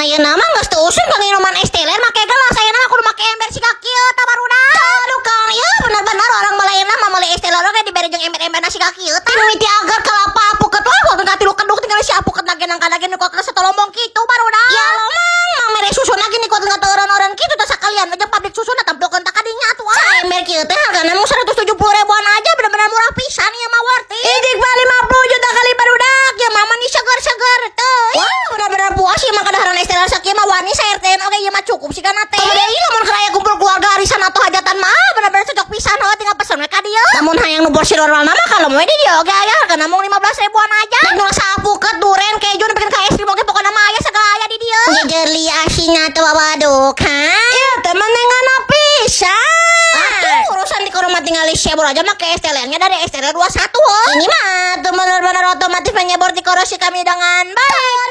Ayeuna mah geus teu usum kang minuman es teler make gelas, ayeuna mah kudu make ember siga kieu tah, barudak. Aduh, Kang, ya bener-bener orang Malayna mah meuli es teler oge dibere jeung ember-ember siga kieu tah. Mimiti agar kelapa apuket wah kudu ka tilu keduk, tinggal si apuket na ge nangka ge nu kuat satolombong kitu, barudak. Ya lo mang, mang mere susu na ge kuat eureun-eureun kitu tah, sakalian aja pabrik susu na tampilkeun tah kadinya atuh. Ah. Ember kieu teh hargana mung 170 ribuan aja, bener-bener murah pisan ieu mah, worth it. Ijik mah 50 juta kali, barudak. Ya mama nih seger-seger teh. Wah, bener-bener puas ieu mah kadaharan es teler sakieu mah, wani sa-RT oge ieu mah cukup sih kana teh. Deui lamun keur aya kumpul keluarga, arisan atau hajatan mah bener-bener cocok pisan heuh, tinggal pesen we ka dieu. Lamun hayang nu porsi normal mah kalau we di dieu oge aya, hargana mung 15 ribuan aja. Rek nu rasa apuket, duren, keju, nepikeun ka es krim oge pokona mah aya, segala aya di dieu. Jeli asina tuh waduk, ha? Ieu teh mendingan pisan. Atuh urusan di rumah tinggal sebor aja make es telernya dari es teler 21 heuh. Ini mah tuh bener-bener otomatis menyebor di korosi kami dengan baik. Aduh.